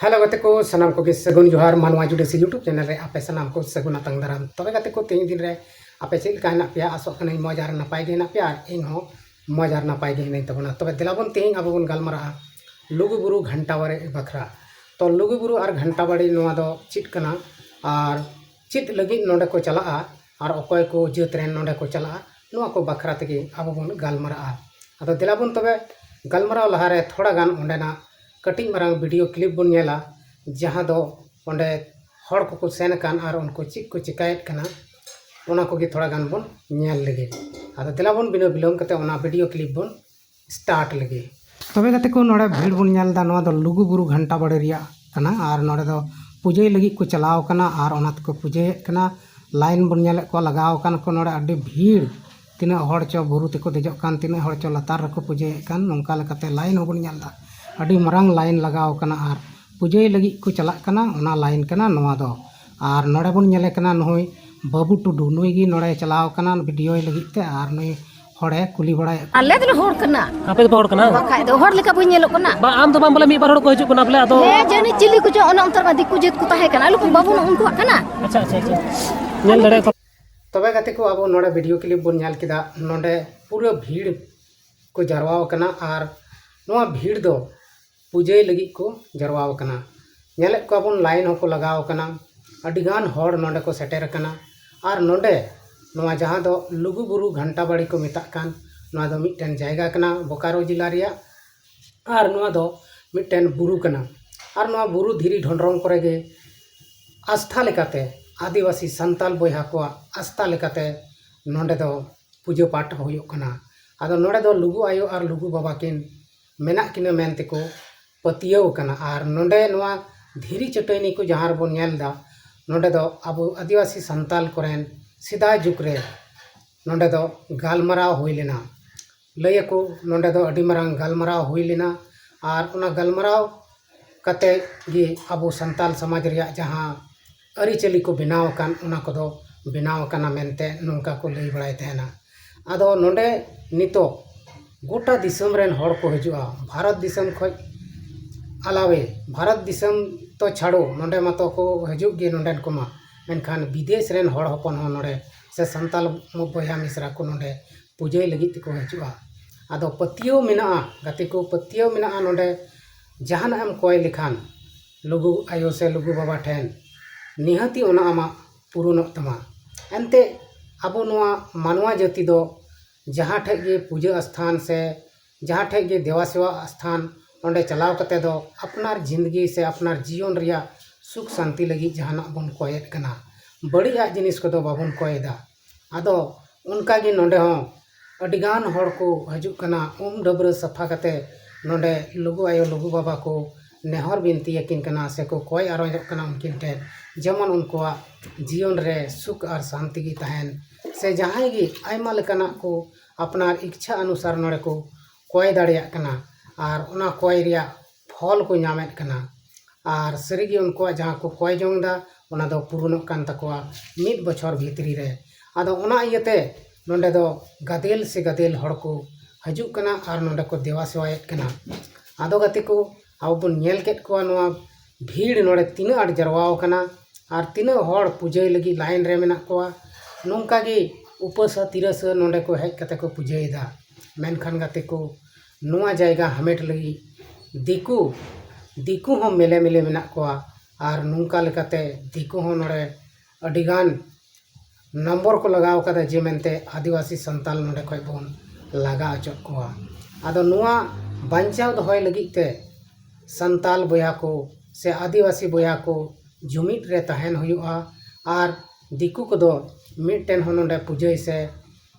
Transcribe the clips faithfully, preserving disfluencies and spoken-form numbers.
Hello ᱜᱟᱛᱮ ᱠᱚ, ᱥᱟᱱᱟᱢ ᱠᱚᱜᱮ ᱥᱟᱹᱜᱩᱱ ᱡᱚᱦᱟᱨ᱾ ᱢᱟᱱᱣᱟ ᱡᱩᱰᱤᱥᱤ YouTube ᱪᱮᱱᱮᱞ ᱨᱮ ᱟᱯᱮ ᱥᱟᱱᱟᱢ ᱠᱚ ᱥᱟᱹᱜᱩᱱ ᱟᱛᱟᱝ ᱫᱟᱨᱟᱢ᱾ ᱛᱚᱵᱮ ᱜᱟᱛᱮ ᱠᱚ, ᱛᱮᱦᱮᱧ ᱫᱤᱱ ᱨᱮ ᱟᱯᱮ ᱪᱮᱫ ᱞᱮᱠᱟ ᱦᱮᱱᱟᱜ ᱯᱮᱭᱟ? ᱟᱥᱚᱜ ᱠᱟᱹᱱᱟᱹᱧ ᱢᱚᱡᱽ ᱟᱨ ᱱᱟᱯᱟᱭ ᱜᱮ ᱦᱮᱱᱟᱜ ᱯᱮᱭᱟ, ᱟᱨ ᱤᱧ ᱦᱚᱸ ᱢᱚᱡᱽ ᱟᱨ ᱱᱟᱯᱟᱭ ᱜᱮ ᱦᱮᱱᱟᱹᱧ ᱛᱟᱵᱚᱱᱟ᱾ ᱛᱚᱵᱮ ᱫᱮᱞᱟ ᱵᱚᱱ, ᱛᱮᱦᱮᱧ ᱟᱵᱚ ᱵᱚᱱ ᱜᱟᱞᱢᱟᱨᱟᱜᱼᱟ ᱞᱩᱜᱩ ᱵᱩᱨᱩ ᱜᱷᱟᱱᱴᱟ ᱵᱟᱲᱮ ᱵᱟᱠᱷᱨᱟ᱾ ᱛᱚ ᱞᱩᱜᱩ ᱵᱩᱨᱩ ᱟᱨ ᱜᱷᱟᱱᱴᱟ ᱵᱟᱲᱮ ᱱᱚᱣᱟ ᱫᱚ ᱪᱮᱫ ᱠᱟᱱᱟ, ᱟᱨ ᱪᱮᱫ ᱞᱟᱹᱜᱤᱫ ᱱᱚᱰᱮ ᱠᱚ ᱪᱟᱞᱟᱜᱼᱟ, ᱟᱨ ᱚᱠᱚᱭ ᱠᱚ ᱡᱟᱹᱛ ᱨᱮᱱ ᱱᱚᱰᱮ ᱠᱚ ᱪᱟᱞᱟᱜᱼᱟ, ᱱᱚᱣᱟ ᱠᱚ ᱵᱟᱠᱷᱨᱟ ᱛᱮᱜᱮ ᱟᱵᱚ ᱵᱚᱱ ᱜᱟᱞᱢᱟᱨᱟᱜᱼᱟ᱾ ᱟᱫᱚ ᱫᱮᱞᱟ ᱵᱚᱱ ᱛᱚᱵᱮ, ᱜᱟᱞᱢᱟᱨᱟᱣ ᱞᱟᱦᱟᱨᱮ ᱛᱷᱚᱲᱟ ᱜᱟᱱ ᱚᱸᱰᱮᱱᱟᱜ ᱠᱟᱹᱴᱤᱡ ᱢᱟᱨᱟᱝ ᱵᱷᱤᱰᱤᱭᱳ ᱠᱞᱤᱯ ᱵᱚᱱ ᱧᱮᱞᱟ, ᱡᱟᱦᱟᱸ ᱫᱚ ᱚᱸᱰᱮ ᱦᱚᱲ ᱠᱚᱠᱚ ᱥᱮᱱ ᱟᱠᱟᱱ ᱟᱨ ᱩᱱᱠᱩ ᱪᱮᱫ ᱠᱚ ᱪᱮᱠᱟᱭᱮᱫ ᱠᱟᱱᱟ, ᱚᱱᱟ ᱠᱚᱜᱮ ᱛᱷᱚᱲᱟ ᱜᱟᱱ ᱵᱚᱱ ᱧᱮᱞ ᱞᱮᱜᱮ᱾ ᱟᱫᱚ ᱫᱮᱞᱟ ᱵᱚᱱ, ᱵᱤᱱᱟᱹ ᱵᱤᱞᱚᱢ ᱠᱟᱛᱮ ᱚᱱᱟ ᱵᱷᱤᱰᱤᱭᱳ ᱠᱞᱤᱯ ᱵᱚᱱ ᱥᱴᱟᱨᱴ ᱞᱮᱜᱮ᱾ ᱛᱚᱵᱮ ᱜᱟᱛᱮ ᱠᱚ, ᱱᱚᱰᱮ ᱵᱷᱤᱲ ᱵᱚᱱ ᱧᱮᱞ ᱮᱫᱟ, ᱱᱚᱣᱟ ᱫᱚ ᱞᱩᱜᱩ ᱵᱩᱨᱩ ᱜᱷᱟᱱᱴᱟ ᱵᱟᱲᱮ ᱨᱮᱭᱟᱜ ᱠᱟᱱᱟ, ᱟᱨ ᱱᱚᱰᱮ ᱫᱚ ᱯᱩᱡᱟᱹᱭ ᱞᱟᱹᱜᱤᱫ ᱠᱚ ᱪᱟᱞᱟᱣ ᱠᱟᱱᱟ ᱟᱨ ᱚᱱᱟ ᱛᱮᱠᱚ ᱯᱩᱡᱟᱹᱭᱮᱫ ᱠᱟᱱᱟ᱾ ᱞᱟᱭᱤᱱ ᱵᱚᱱ ᱧᱮᱞᱮᱫ ᱠᱚᱣᱟ, ᱞᱟᱜᱟᱣ ᱟᱠᱟᱱ ᱠᱚ ᱱᱚᱰᱮ ᱟᱹᱰᱤ ᱵᱷᱤᱲ᱾ ᱛᱤᱱᱟᱹᱜ ᱦᱚᱲ ᱪᱚ ᱵᱩᱨᱩ ᱛᱮᱠᱚ ᱫᱮᱡᱚᱜ ᱠᱟᱱ, ᱛᱤᱱᱟᱹᱜ ᱦᱚᱲ ᱪᱚ ᱞᱟᱛᱟᱨ ᱨᱮᱠᱚ ᱯᱩᱡᱟᱹᱭᱮᱫ ᱠᱟᱱ, ᱱᱚᱝᱠᱟ ᱞᱮᱠᱟᱛᱮ ᱞᱟᱭᱤᱱ ᱦᱚᱸᱵᱚᱱ ᱧᱮᱞ ᱮᱫᱟ᱾ ᱟᱹᱰᱤ ᱢᱟᱨᱟᱝ ᱞᱟᱭᱤᱱ ᱞᱟᱜᱟᱣ ᱟᱠᱟᱱᱟ ᱟᱨ ᱯᱩᱡᱟᱹᱭ ᱞᱟᱹᱜᱤᱫ ᱠᱚ ᱪᱟᱞᱟᱜ ᱠᱟᱱᱟ, ᱚᱱᱟ ᱞᱟᱭᱤᱱ ᱠᱟᱱᱟ ᱱᱚᱣᱟ ᱫᱚ᱾ ᱟᱨ ᱱᱚᱰᱮ ᱵᱚᱱ ᱧᱮᱞᱮ ᱠᱟᱱᱟ ᱱᱩᱭ ᱵᱟᱹᱵᱩ ᱴᱩᱰᱩ, ᱱᱩᱭ ᱜᱮ ᱱᱚᱰᱮ ᱪᱟᱞᱟᱣ ᱠᱟᱱᱟ ᱵᱷᱤᱰᱤᱭᱳᱭ ᱞᱟᱹᱜᱤᱫ ᱛᱮ, ᱟᱨ ᱱᱩᱭ ᱦᱚᱲᱮ ᱠᱩᱞᱤ ᱵᱟᱲᱟᱭᱮᱫ ᱠᱚᱣᱟ᱾ ᱟᱞᱮ ᱫᱚᱞᱮ ᱦᱚᱲ ᱠᱟᱱᱟ᱾ ᱟᱯᱮ ᱫᱚᱯᱮ ᱦᱚᱲ ᱠᱟᱱᱟ? ᱵᱟᱠᱷᱟᱡ ᱫᱚ ᱦᱚᱲ ᱞᱮᱠᱟ ᱵᱟᱹᱧ ᱧᱮᱞᱚᱜ ᱠᱟᱱᱟ᱾ ᱵᱟ, ᱟᱢ ᱫᱚ ᱵᱟᱝ, ᱵᱚᱞᱮ ᱢᱤᱫ ᱵᱟᱨ ᱦᱚᱲ ᱠᱚ ᱦᱤᱡᱩᱜ ᱠᱟᱱᱟ ᱵᱚᱞᱮ, ᱟᱫᱚ ᱦᱮᱸ, ᱡᱟᱹᱱᱤᱡ ᱪᱤᱞᱤ ᱠᱚᱪᱚ ᱚᱱᱮ ᱚᱱᱛᱮ ᱨᱮᱢᱟ ᱫᱤᱠᱩ ᱡᱟᱹᱛ ᱠᱚ ᱛᱟᱦᱮᱸ ᱠᱟᱱᱟ, ᱟᱞᱚ ᱠᱚ ᱵᱟᱵᱚᱱ ᱩᱱᱠᱩᱣᱟᱜ ᱠᱟᱱᱟ᱾ ᱟᱪᱪᱷᱟ, ᱟᱪᱪᱷᱟ, ᱟᱪᱪᱷᱟ᱾ ᱧᱮᱞ ᱫᱟᱲᱮᱭᱟᱜ ᱠᱟᱱᱟ᱾ ᱛᱚᱵᱮ ᱜᱟᱛᱮ ᱠᱚ, ᱟᱵᱚ ᱱᱚᱰᱮ ᱵᱷᱤᱰᱤᱭᱳ ᱠᱞᱤᱯ ᱵᱚᱱ ᱧᱮᱞ ᱠᱮᱫᱟ, ᱱᱚᱰᱮ ᱯᱩᱨᱟᱹ ᱵᱷᱤᱲ ᱠᱚ ᱡᱟᱨᱣᱟ ᱟᱠᱟᱱᱟ, ᱟᱨ ᱱᱚᱣᱟ ᱵᱷᱤᱲ ᱫᱚ ᱯᱩᱡᱟᱹᱭ ᱞᱟᱹᱜᱤᱫ ᱠᱚ ᱡᱟᱨᱣᱟ ᱟᱠᱟᱱᱟ᱾ ᱧᱮᱞᱮᱫ ᱠᱚᱣᱟ ᱵᱚᱱ, ᱞᱟᱭᱤᱱ ᱦᱚᱸᱠᱚ ᱞᱟᱜᱟᱣ ᱟᱠᱟᱱᱟ, ᱟᱹᱰᱤᱜᱟᱱ ᱦᱚᱲ ᱱᱚᱰᱮ ᱠᱚ ᱥᱮᱴᱮᱨ ᱟᱠᱟᱱᱟ᱾ ᱟᱨ ᱱᱚᱰᱮ ᱱᱚᱣᱟ ᱡᱟᱦᱟᱸ ᱫᱚ ᱞᱩᱜᱩ ᱵᱩᱨᱩ ᱜᱷᱟᱱᱴᱟ ᱵᱟᱲᱮ ᱠᱚ ᱢᱮᱛᱟᱜ ᱠᱟᱱ, ᱱᱚᱣᱟ ᱫᱚ ᱢᱤᱫᱴᱮᱱ ᱡᱟᱭᱜᱟ ᱠᱟᱱᱟ ᱵᱳᱠᱟᱨᱳ ᱡᱮᱞᱟ ᱨᱮᱭᱟᱜ᱾ ᱟᱨ ᱱᱚᱣᱟ ᱫᱚ ᱢᱤᱫᱴᱮᱱ ᱵᱩᱨᱩ ᱠᱟᱱᱟ᱾ ᱟᱨ ᱱᱚᱣᱟ ᱵᱩᱨᱩ ᱫᱷᱤᱨᱤ ᱰᱷᱚᱸᱰᱨᱚᱝ ᱠᱚᱨᱮ ᱜᱮ ᱟᱥᱛᱷᱟ ᱞᱮᱠᱟᱛᱮ, ᱟᱹᱫᱤᱵᱟᱹᱥᱤ ᱥᱟᱱᱛᱟᱞ ᱵᱚᱭᱦᱟ ᱠᱚᱣᱟᱜ ᱟᱥᱛᱷᱟ ᱞᱮᱠᱟᱛᱮ ᱱᱚᱰᱮ ᱫᱚ ᱯᱩᱡᱟᱹ ᱯᱟᱴ ᱦᱩᱭᱩᱜ ᱠᱟᱱᱟ᱾ ᱟᱫᱚ ᱱᱚᱰᱮ ᱫᱚ ᱞᱩᱜᱩ ᱟᱭᱳ ᱟᱨ ᱞᱩᱜᱩ ᱵᱟᱵᱟ ᱠᱤᱱ ᱢᱮᱱᱟᱜ ᱠᱤᱱᱟᱹ ᱢᱮᱱ ᱛᱮᱠᱚ ᱯᱟᱹᱛᱭᱟᱹᱣ ᱠᱟᱱᱟ᱾ ᱟᱨ ᱱᱚᱰᱮ ᱱᱚᱣᱟ ᱫᱷᱤᱨᱤ ᱪᱟᱹᱴᱟᱹᱱᱤ ᱠᱚ ᱡᱟᱦᱟᱸ ᱨᱮᱵᱚᱱ ᱧᱮᱞ ᱮᱫᱟ, ᱱᱚᱰᱮ ᱫᱚ ᱟᱵᱚ ᱟᱹᱫᱤᱵᱟᱹᱥᱤ ᱥᱟᱱᱛᱟᱞ ᱠᱚᱨᱮᱱ ᱥᱮᱫᱟᱭ ᱡᱩᱜᱽ ᱨᱮ ᱱᱚᱰᱮ ᱫᱚ ᱜᱟᱞᱢᱟᱨᱟᱣ ᱦᱩᱭ ᱞᱮᱱᱟ᱾ ᱞᱟᱹᱭ ᱟᱠᱚ ᱱᱚᱰᱮ ᱫᱚ ᱟᱹᱰᱤ ᱢᱟᱨᱟᱝ ᱜᱟᱞᱢᱟᱨᱟᱣ ᱦᱩᱭ ᱞᱮᱱᱟ, ᱟᱨ ᱚᱱᱟ ᱜᱟᱞᱢᱟᱨᱟᱣ ᱠᱟᱛᱮ ᱜᱮ ᱟᱵᱚ ᱥᱟᱱᱛᱟᱞ ᱥᱚᱢᱟᱡᱽ ᱨᱮᱭᱟᱜ ᱡᱟᱦᱟᱸ ᱟᱹᱨᱤᱪᱟᱹᱞᱤ ᱠᱚ ᱵᱮᱱᱟᱣ ᱟᱠᱟᱱ, ᱚᱱᱟ ᱠᱚᱫᱚ ᱵᱮᱱᱟᱣ ᱟᱠᱟᱱᱟ ᱢᱮᱱᱛᱮ ᱱᱚᱝᱠᱟ ᱠᱚ ᱞᱟᱹᱭ ᱵᱟᱲᱟᱭ ᱛᱟᱦᱮᱱᱟ᱾ ᱟᱫᱚ ᱱᱚᱰᱮ ᱱᱤᱛᱚᱜ ᱜᱚᱴᱟ ᱫᱤᱥᱚᱢ ᱨᱮᱱ ᱦᱚᱲ ᱠᱚ ᱦᱤᱡᱩᱜᱼᱟ, ᱵᱷᱟᱨᱚᱛ ᱫᱤᱥᱚᱢ ᱠᱷᱚᱱ ᱟᱞᱟᱣᱮ, ᱵᱷᱟᱨᱚᱛ ᱫᱤᱥᱚᱢ ᱛᱚ ᱪᱷᱟᱲᱚ, ᱱᱚᱰᱮ ᱢᱟᱛᱚ ᱠᱚ ᱦᱤᱡᱩᱜ ᱜᱮ ᱱᱚᱰᱮᱱ ᱠᱚᱢᱟ, ᱢᱮᱱᱠᱷᱟᱱ ᱵᱤᱫᱮᱥ ᱨᱮᱱ ᱦᱚᱲ ᱦᱚᱯᱚᱱ ᱦᱚᱸ ᱱᱚᱰᱮ ᱥᱮ ᱥᱟᱱᱛᱟᱞ ᱵᱚᱭᱦᱟ ᱢᱤᱥᱨᱟ ᱠᱚ ᱱᱚᱰᱮ ᱯᱩᱡᱟᱹᱭ ᱞᱟᱹᱜᱤᱫ ᱛᱮᱠᱚ ᱦᱤᱡᱩᱜᱼᱟ᱾ ᱟᱫᱚ ᱯᱟᱹᱛᱭᱟᱹᱣ ᱢᱮᱱᱟᱜᱼᱟ, ᱜᱟᱛᱮ ᱠᱚ, ᱯᱟᱹᱛᱭᱟᱹᱣ ᱢᱮᱱᱟᱜᱼᱟ, ᱱᱚᱰᱮ ᱡᱟᱦᱟᱱᱟᱜ ᱮᱢ ᱠᱚᱭ ᱞᱮᱠᱷᱟᱱ ᱞᱩᱜᱩ ᱟᱭᱳ ᱥᱮ ᱞᱩᱜᱩ ᱵᱟᱵᱟ ᱴᱷᱮᱱ, ᱱᱤᱦᱟᱹᱛᱤ ᱚᱱᱟ ᱟᱢᱟᱜ ᱯᱩᱨᱩᱱᱚᱜ ᱛᱟᱢᱟ᱾ ᱮᱱᱛᱮ ᱟᱵᱚ ᱱᱚᱣᱟ ᱢᱟᱱᱣᱟ ᱡᱟᱹᱛᱤ ᱫᱚ ᱡᱟᱦᱟᱸ ᱴᱷᱮᱡ ᱜᱮ ᱯᱩᱡᱟᱹ ᱟᱥᱛᱷᱟᱱ ᱥᱮ ᱡᱟᱦᱟᱸ ᱴᱷᱮᱡ ᱜᱮ ᱫᱮᱵᱟ ᱥᱮᱵᱟ ᱟᱥᱛᱷᱟᱱ, ᱚᱸᱰᱮ ᱪᱟᱞᱟᱣ ᱠᱟᱛᱮ ᱫᱚ ᱟᱯᱱᱟᱨ ᱡᱤᱱᱫᱜᱤ ᱥᱮ ᱟᱯᱱᱟᱨ ᱡᱤᱭᱚᱱ ᱨᱮᱭᱟᱜ ᱥᱩᱠ ᱥᱟᱱᱛᱤ ᱞᱟᱹᱜᱤᱫ ᱡᱟᱦᱟᱱᱟᱜ ᱵᱚᱱ ᱠᱚᱭᱮᱫ ᱠᱟᱱᱟ, ᱵᱟᱹᱲᱤᱡᱟᱜ ᱡᱤᱱᱤᱥ ᱠᱚᱫᱚ ᱵᱟᱵᱚᱱ ᱠᱚᱭᱮᱫᱟ᱾ ᱟᱫᱚ ᱚᱱᱠᱟᱜᱮ ᱱᱚᱰᱮ ᱦᱚᱸ ᱟᱹᱰᱤᱜᱟᱱ ᱦᱚᱲ ᱠᱚ ᱦᱤᱡᱩᱜ ᱠᱟᱱᱟ, ᱩᱢ ᱰᱟᱹᱵᱽᱨᱟᱹ ᱥᱟᱯᱷᱟ ᱠᱟᱛᱮ ᱱᱚᱰᱮ ᱞᱩᱜᱩ ᱟᱭᱳ ᱞᱩᱜᱩ ᱵᱟᱵᱟ ᱠᱚ ᱱᱮᱦᱚᱨ ᱵᱤᱱᱛᱤ ᱟᱹᱠᱤᱱ ᱠᱟᱱᱟ ᱥᱮᱠᱚ ᱠᱚᱭ ᱟᱨᱚᱡᱚᱜ ᱠᱟᱱᱟ ᱩᱱᱠᱤᱱ ᱴᱷᱮᱱ, ᱡᱮᱢᱚᱱ ᱩᱱᱠᱩᱣᱟᱜ ᱡᱤᱭᱚᱱ ᱨᱮ ᱥᱩᱠ ᱟᱨ ᱥᱟᱱᱛᱤ ᱜᱮ ᱛᱟᱦᱮᱱ, ᱥᱮ ᱡᱟᱦᱟᱸᱭ ᱜᱮ ᱟᱭᱢᱟ ᱞᱮᱠᱟᱱᱟᱜ ᱠᱚ ᱟᱯᱱᱟᱨ ᱤᱪᱪᱷᱟ ᱚᱱᱩᱥᱟᱨ ᱱᱚᱰᱮ ᱠᱚ ᱠᱚᱭ ᱫᱟᱲᱮᱭᱟᱜ ᱠᱟᱱᱟ ᱟᱨ ᱚᱱᱟ ᱠᱚᱭ ᱨᱮᱭᱟᱜ ᱯᱷᱚᱞ ᱠᱚ ᱧᱟᱢᱮᱫ ᱠᱟᱱᱟ᱾ ᱟᱨ ᱥᱟᱹᱨᱤᱜᱮ ᱩᱱᱠᱩᱣᱟᱜ ᱡᱟᱦᱟᱸ ᱠᱚ ᱠᱚᱭ ᱡᱚᱝ ᱮᱫᱟ, ᱚᱱᱟ ᱫᱚ ᱯᱩᱨᱩᱱᱚᱜ ᱠᱟᱱ ᱛᱟᱠᱚᱣᱟ ᱢᱤᱫ ᱵᱚᱪᱷᱚᱨ ᱵᱷᱤᱛᱨᱤ ᱨᱮ᱾ ᱟᱫᱚ ᱚᱱᱟ ᱤᱭᱟᱹᱛᱮ ᱱᱚᱰᱮ ᱫᱚ ᱜᱟᱫᱮᱞ ᱥᱮ ᱜᱟᱫᱮᱞ ᱦᱚᱲ ᱠᱚ ᱦᱤᱡᱩᱜ ᱠᱟᱱᱟ ᱟᱨ ᱱᱚᱰᱮ ᱠᱚ ᱫᱮᱵᱟ ᱥᱮᱵᱟᱭᱮᱫ ᱠᱟᱱᱟ᱾ ᱟᱫᱚ ᱜᱟᱛᱮ ᱠᱚ, ᱟᱵᱚ ᱵᱚᱱ ᱧᱮᱞ ᱠᱮᱫ ᱠᱚᱣᱟ ᱱᱚᱣᱟ ᱵᱷᱤᱲ ᱱᱚᱰᱮ ᱛᱤᱱᱟᱹᱜ ᱟᱸᱴ ᱡᱟᱨᱣᱟ ᱟᱠᱟᱱᱟ ᱟᱨ ᱛᱤᱱᱟᱹᱜ ᱦᱚᱲ ᱯᱩᱡᱟᱹᱭ ᱞᱟᱹᱜᱤᱫ ᱞᱟᱭᱤᱱ ᱨᱮ ᱢᱮᱱᱟᱜ ᱠᱚᱣᱟ᱾ ᱱᱚᱝᱠᱟ ᱜᱮ ᱩᱯᱟᱹᱥᱟ ᱛᱤᱨᱟᱹᱥᱟ ᱱᱚᱰᱮ ᱠᱚ ᱦᱮᱡ ᱠᱟᱛᱮ ᱠᱚ ᱯᱩᱡᱟᱹᱭᱮᱫᱟ᱾ ᱢᱮᱱᱠᱷᱟᱱ ᱜᱟᱛᱮ ᱠᱚ, ᱱᱚᱣᱟ ᱡᱟᱭᱜᱟ ᱦᱟᱢᱮᱴ ᱞᱟᱹᱜᱤᱫ ᱫᱤᱠᱩ, ᱫᱤᱠᱩ ᱦᱚᱸ ᱢᱮᱞᱮ ᱢᱮᱞᱮ ᱢᱮᱱᱟᱜ ᱠᱚᱣᱟ᱾ ᱟᱨ ᱱᱚᱝᱠᱟ ᱞᱮᱠᱟᱛᱮ ᱫᱤᱠᱩ ᱦᱚᱸ ᱱᱚᱰᱮ ᱟᱹᱰᱤᱜᱟᱱ ᱱᱚᱢᱵᱚᱨ ᱠᱚ ᱞᱟᱜᱟᱣ ᱠᱟᱫᱟ ᱡᱮ ᱢᱮᱱᱛᱮ ᱟᱹᱫᱤᱵᱟᱹᱥᱤ ᱥᱟᱱᱛᱟᱞ ᱱᱚᱰᱮ ᱠᱷᱚᱡ ᱵᱚᱱ ᱞᱟᱜᱟ ᱚᱪᱚᱜ ᱠᱚᱣᱟ᱾ ᱟᱫᱚ ᱱᱚᱣᱟ ᱵᱟᱧᱪᱟᱣ ᱫᱚᱦᱚᱭ ᱞᱟᱹᱜᱤᱫ ᱛᱮ ᱥᱟᱱᱛᱟᱞ ᱵᱚᱭᱦᱟ ᱠᱚ ᱥᱮ ᱟᱹᱫᱤᱵᱟᱹᱥᱤ ᱵᱚᱭᱦᱟ ᱠᱚ ᱡᱩᱢᱤᱫ ᱨᱮ ᱛᱟᱦᱮᱱ ᱦᱩᱭᱩᱜᱼᱟ᱾ ᱟᱨ ᱫᱤᱠᱩ ᱠᱚᱫᱚ ᱢᱤᱫᱴᱮᱱ ᱦᱚᱸ ᱱᱚᱰᱮ ᱯᱩᱡᱟᱹᱭ ᱥᱮ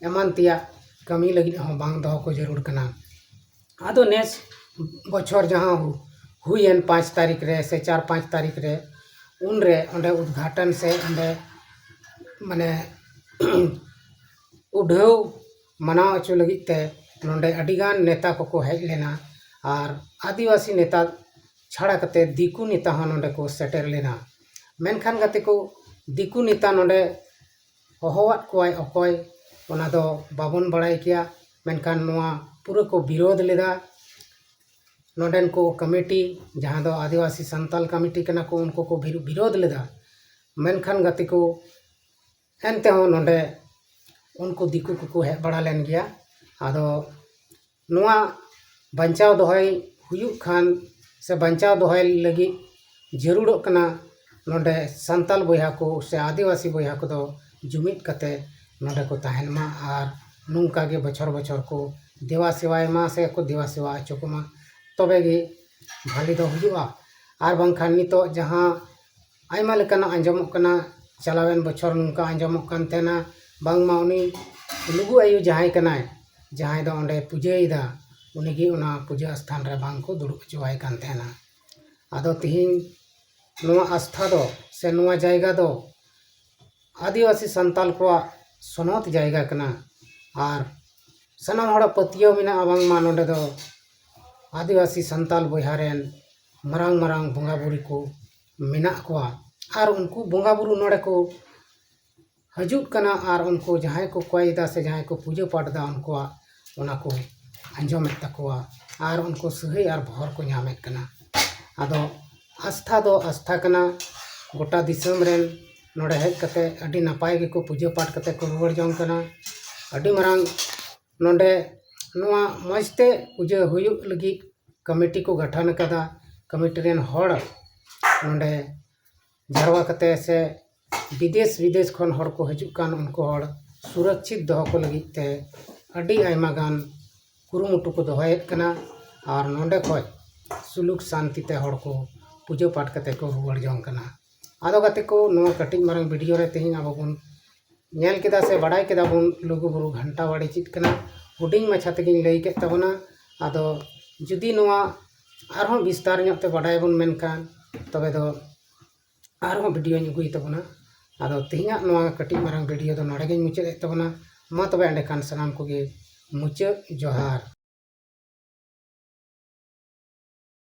ᱮᱢᱟᱱ ᱛᱮᱭᱟᱜ ᱠᱟᱹᱢᱤ ᱞᱟᱹᱜᱤᱫ ᱦᱚᱸ ᱵᱟᱝ ᱫᱚᱦᱚ ᱠᱚ ᱡᱟᱹᱨᱩᱲ ᱠᱟᱱᱟ᱾ ᱟᱫᱚ ᱱᱮᱥ ᱵᱚᱪᱷᱚᱨ ᱡᱟᱦᱟᱸ ᱦᱩ-, ᱦᱩᱭᱮᱱ ᱯᱟᱸᱪ ᱛᱟᱹᱨᱤᱠᱷ ᱨᱮ ᱥᱮ ᱪᱟᱨ ᱯᱟᱸᱪ ᱛᱟᱹᱨᱤᱠᱷ ᱨᱮ, ᱩᱱᱨᱮ ᱚᱸᱰᱮ ᱩᱫᱽᱜᱷᱟᱴᱚᱱ ᱥᱮ ᱚᱸᱰᱮ ᱢᱟᱱᱮ ᱩᱰᱷᱟᱹᱣ ᱢᱟᱱᱟᱣ ᱦᱚᱪᱚ ᱞᱟᱹᱜᱤᱫ ᱛᱮ ᱱᱚᱰᱮ ᱟᱹᱰᱤᱜᱟᱱ ᱱᱮᱛᱟ ᱠᱚᱠᱚ ᱦᱮᱡ ᱞᱮᱱᱟ᱾ ᱟᱨ ᱟᱹᱫᱤᱵᱟᱹᱥᱤ ᱱᱮᱛᱟ ᱪᱷᱟᱲᱟ ᱠᱟᱛᱮ ᱫᱤᱠᱩ ᱱᱮᱛᱟ ᱦᱚᱸ ᱱᱚᱰᱮ ᱠᱚ ᱥᱮᱴᱮᱨ ᱞᱮᱱᱟ᱾ ᱢᱮᱱᱠᱷᱟᱱ ᱜᱟᱛᱮ ᱠᱚ, ᱫᱤᱠᱩ ᱱᱮᱛᱟ ᱱᱚᱰᱮ ᱦᱚᱦᱚᱣᱟᱫ ᱠᱚᱣᱟᱭ ᱚᱠᱚᱭ, ᱚᱱᱟ ᱫᱚ ᱵᱟᱵᱚᱱ ᱵᱟᱲᱟᱭ ᱠᱮᱭᱟ᱾ ᱢᱮᱱᱠᱷᱟᱱ ᱱᱚᱣᱟ ᱯᱩᱨᱟᱹ ᱠᱚ ᱵᱤᱨᱳᱫᱷ ᱞᱮᱫᱟ᱾ ᱱᱚᱰᱮᱱ ᱠᱚ ᱠᱚᱢᱤᱴᱤ, ᱡᱟᱦᱟᱸ ᱫᱚ ᱟᱹᱫᱤᱵᱟᱹᱥᱤ ᱥᱟᱱᱛᱟᱞ ᱠᱚᱢᱤᱴᱤ ᱠᱟᱱᱟ ᱠᱚ, ᱩᱱᱠᱩ ᱠᱚ ᱵᱤᱨᱳ-, ᱵᱤᱨᱳᱫᱷ ᱞᱮᱫᱟ᱾ ᱢᱮᱱᱠᱷᱟᱱ ᱜᱟᱛᱮ ᱠᱚ, ᱮᱱᱛᱮᱦᱚᱸ ᱱᱚᱰᱮ ᱩᱱᱠᱩ ᱫᱤᱠᱩ ᱠᱚᱠᱚ ᱦᱮᱡ ᱵᱟᱲᱟ ᱞᱮᱱ ᱜᱮᱭᱟ᱾ ᱟᱫᱚ ᱱᱚᱣᱟ ᱵᱟᱧᱪᱟᱣ ᱫᱚᱦᱚᱭ ᱦᱩᱭᱩᱜ ᱠᱷᱟᱱ ᱥᱮ ᱵᱟᱧᱪᱟᱣ ᱫᱚᱦᱚᱭ ᱞᱟᱹᱜᱤᱫ ᱡᱟᱹᱨᱩᱲᱚᱜ ᱠᱟᱱᱟ, ᱱᱚᱰᱮ ᱥᱟᱱᱛᱟᱞ ᱵᱚᱭᱦᱟ ᱠᱚ ᱥᱮ ᱟᱹᱫᱤᱵᱟᱹᱥᱤ ᱵᱚᱭᱦᱟ ᱠᱚᱫᱚ ᱡᱩᱢᱤᱫ ᱠᱟᱛᱮ ᱱᱚᱰᱮ ᱠᱚ ᱛᱟᱦᱮᱱ ᱢᱟ ᱟᱨ ᱱᱚᱝᱠᱟ ᱜᱮ ᱵᱚᱪᱷᱚᱨ ᱵᱚᱪᱷᱚᱨ ᱠᱚ ᱫᱮᱣᱟ ᱥᱮᱣᱟᱭ ᱢᱟ ᱥᱮ ᱠᱚ ᱫᱮᱣᱟ ᱥᱮᱣᱟ ᱦᱚᱪᱚ ᱠᱚᱢᱟ᱾ ᱛᱚᱵᱮ ᱜᱮ ᱵᱷᱟᱞᱮ ᱫᱚ ᱦᱩᱭᱩᱜᱼᱟ᱾ ᱟᱨ ᱵᱟᱝᱠᱷᱟᱱ ᱱᱤᱛᱚᱜ ᱡᱟᱦᱟᱸ ᱟᱭᱢᱟ ᱞᱮᱠᱟᱱᱟᱜ ᱟᱸᱡᱚᱢᱚᱜ ᱠᱟᱱᱟ, ᱪᱟᱞᱟᱣᱮᱱ ᱵᱚᱪᱷᱚᱨ ᱱᱚᱝᱠᱟ ᱟᱸᱡᱚᱢᱚᱜ ᱠᱟᱱ ᱛᱟᱦᱮᱱᱟ, ᱵᱟᱝᱢᱟ ᱩᱱᱤ ᱞᱩᱜᱩ ᱟᱭᱳ ᱡᱟᱦᱟᱸᱭ ᱠᱟᱱᱟᱭ, ᱡᱟᱦᱟᱸᱭ ᱫᱚ ᱚᱸᱰᱮ ᱯᱩᱡᱟᱹᱭᱮᱫᱟ, ᱩᱱᱤᱜᱮ ᱚᱱᱟ ᱯᱩᱡᱟᱹ ᱥᱛᱷᱟᱱ ᱨᱮ ᱵᱟᱝ ᱠᱚ ᱫᱩᱲᱩᱵ ᱦᱚᱪᱚᱣᱟᱭ ᱠᱟᱱ ᱛᱟᱦᱮᱱᱟ᱾ ᱟᱫᱚ ᱛᱤᱦᱤᱧ ᱱᱚᱣᱟ ᱟᱥᱛᱷᱟ ᱫᱚ ᱥᱮ ᱱᱚᱣᱟ ᱡᱟᱭᱜᱟ ᱫᱚ ᱟᱹᱫᱤᱵᱟᱹᱥᱤ ᱥᱟᱱᱛᱟᱞ ᱠᱚᱣᱟᱜ ᱥᱚᱱᱚᱛ ᱡᱟᱭᱜᱟ ᱠᱟᱱᱟ᱾ ᱟᱨ ᱥᱟᱱᱟᱢ ᱦᱚᱲᱟᱜ ᱯᱟᱹᱛᱭᱟᱹᱣ ᱢᱮᱱᱟᱜᱼᱟ ᱵᱟᱝᱢᱟ ᱱᱚᱰᱮ ᱫᱚ ᱟᱹᱫᱤᱵᱟᱹᱥᱤ ᱥᱟᱱᱛᱟᱞ ᱵᱚᱭᱦᱟ ᱨᱮᱱ ᱢᱟᱨᱟᱝ ᱢᱟᱨᱟᱝ ᱵᱚᱸᱜᱟ ᱵᱩᱨᱩ ᱠᱚ ᱢᱮᱱᱟᱜ ᱠᱚᱣᱟ᱾ ᱟᱨ ᱩᱱᱠᱩ ᱵᱚᱸᱜᱟ ᱵᱩᱨᱩ ᱱᱚᱰᱮ ᱠᱚ ᱦᱤᱡᱩᱜ ᱠᱟᱱᱟ ᱟᱨ ᱩᱱᱠᱩ ᱡᱟᱦᱟᱸᱭ ᱠᱚ ᱠᱚᱭᱮᱫᱟ ᱥᱮ ᱡᱟᱦᱟᱸᱭ ᱠᱚ ᱯᱩᱡᱟᱹ ᱯᱟᱴ ᱮᱫᱟ, ᱩᱱᱠᱩᱣᱟᱜ ᱚᱱᱟ ᱠᱚ ᱟᱸᱡᱚᱢᱮᱫ ᱛᱟᱠᱚᱣᱟ ᱟᱨ ᱩᱱᱠᱩ ᱥᱟᱹᱦᱟᱹᱭ ᱟᱨ ᱵᱷᱚᱨ ᱠᱚ ᱧᱟᱢᱮᱫ ᱠᱟᱱᱟ᱾ ᱟᱫᱚ ᱟᱥᱛᱷᱟ ᱫᱚ ᱟᱥᱛᱷᱟ ᱠᱟᱱᱟ, ᱜᱚᱴᱟ ᱫᱤᱥᱚᱢ ᱨᱮᱱ ᱱᱚᱰᱮ ᱦᱮᱡ ᱠᱟᱛᱮ ᱟᱹᱰᱤ ᱱᱟᱯᱟᱭ ᱜᱮᱠᱚ ᱯᱩᱡᱟᱹ ᱯᱟᱴ ᱠᱟᱛᱮ ᱠᱚ ᱨᱩᱣᱟᱹᱲ ᱡᱚᱝ ᱠᱟᱱᱟ᱾ ᱟᱹᱰᱤ ᱢᱟᱨᱟᱝ ᱱᱚᱰᱮ ᱱᱚᱣᱟ ᱢᱚᱡᱽ ᱛᱮ ᱯᱩᱡᱟᱹ ᱦᱩᱭᱩᱜ ᱞᱟᱹᱜᱤᱫ ᱠᱚᱢᱤᱴᱤ ᱠᱚ ᱜᱚᱴᱷᱚᱱ ᱟᱠᱟᱫᱟ᱾ ᱠᱚᱢᱤᱴᱤ ᱨᱮᱱ ᱦᱚᱲ ᱱᱚᱰᱮ ᱡᱟᱨᱣᱟ ᱠᱟᱛᱮ ᱥᱮ ᱵᱤᱫᱮᱥ ᱵᱤᱫᱮᱥ ᱠᱷᱚᱱ ᱦᱚᱲ ᱠᱚ ᱦᱤᱡᱩᱜ ᱠᱟᱱ, ᱩᱱᱠᱩ ᱦᱚᱲ ᱥᱩᱨᱚᱠᱪᱷᱤᱛ ᱫᱚᱦᱚ ᱠᱚ ᱞᱟᱹᱜᱤᱫ ᱛᱮ ᱟᱹᱰᱤ ᱟᱭᱢᱟ ᱜᱟᱱ ᱠᱩᱨᱩᱢᱩᱴᱩ ᱠᱚ ᱫᱚᱦᱚᱭᱮᱫ ᱠᱟᱱᱟ᱾ ᱟᱨ ᱱᱚᱰᱮ ᱠᱷᱚᱡ ᱥᱩᱞᱩᱠ ᱥᱟᱱᱛᱤ ᱛᱮ ᱦᱚᱲ ᱠᱚ ᱯᱩᱡᱟᱹ ᱯᱟᱴ ᱠᱟᱛᱮ ᱠᱚ ᱨᱩᱣᱟᱹᱲ ᱡᱚᱝ ᱠᱟᱱᱟ᱾ ᱟᱫᱚ ᱜᱟᱛᱮ ᱠᱚ, ᱱᱚᱣᱟ ᱠᱟᱹᱴᱤᱡ ᱢᱟᱨᱟᱝ ᱵᱷᱤᱰᱤᱭᱳ ᱨᱮ ᱛᱮᱦᱮᱧ ᱟᱵᱚ ᱵᱚᱱ ᱧᱮᱞ ᱠᱮᱫᱟ ᱥᱮ ᱵᱟᱰᱟᱭ ᱠᱮᱫᱟ ᱵᱚᱱ ᱞᱩᱜᱩ ᱵᱩᱨᱩ ᱜᱷᱟᱱᱴᱟ ᱵᱟᱲᱮ ᱪᱮᱫ ᱠᱟᱱᱟ᱾ ᱦᱩᱰᱤᱧ ᱢᱟᱪᱷᱟ ᱛᱮᱜᱮᱧ ᱞᱟᱹᱭ ᱠᱮᱫ ᱛᱟᱵᱚᱱᱟ᱾ ᱟᱫᱚ ᱡᱩᱫᱤ ᱱᱚᱣᱟ ᱟᱨᱦᱚᱸ ᱵᱤᱥᱛᱟᱨ ᱧᱚᱜ ᱛᱮ ᱵᱟᱰᱟᱭ ᱵᱚᱱ ᱢᱮᱱᱠᱷᱟᱱ, ᱛᱚᱵᱮ ᱫᱚ ᱟᱨᱦᱚᱸ ᱵᱷᱤᱰᱤᱭᱳᱧ ᱟᱹᱜᱩᱭ ᱛᱟᱵᱚᱱᱟ᱾ ᱟᱫᱚ ᱛᱮᱦᱮᱧᱟᱜ ᱱᱚᱣᱟ ᱠᱟᱹᱴᱤᱡ ᱢᱟᱨᱟᱝ ᱵᱷᱤᱰᱤᱭᱳ ᱫᱚ ᱱᱚᱰᱮ ᱜᱮᱧ ᱢᱩᱪᱟᱹᱫ ᱮᱫ ᱛᱟᱵᱚᱱᱟ᱾ ᱢᱟ ᱛᱚᱵᱮ ᱮᱸᱰᱮᱠᱷᱟᱱ ᱥᱟᱱᱟᱢ ᱠᱚᱜᱮ ᱢᱩᱪᱟᱹᱫ ᱡᱚᱦᱟᱨ᱾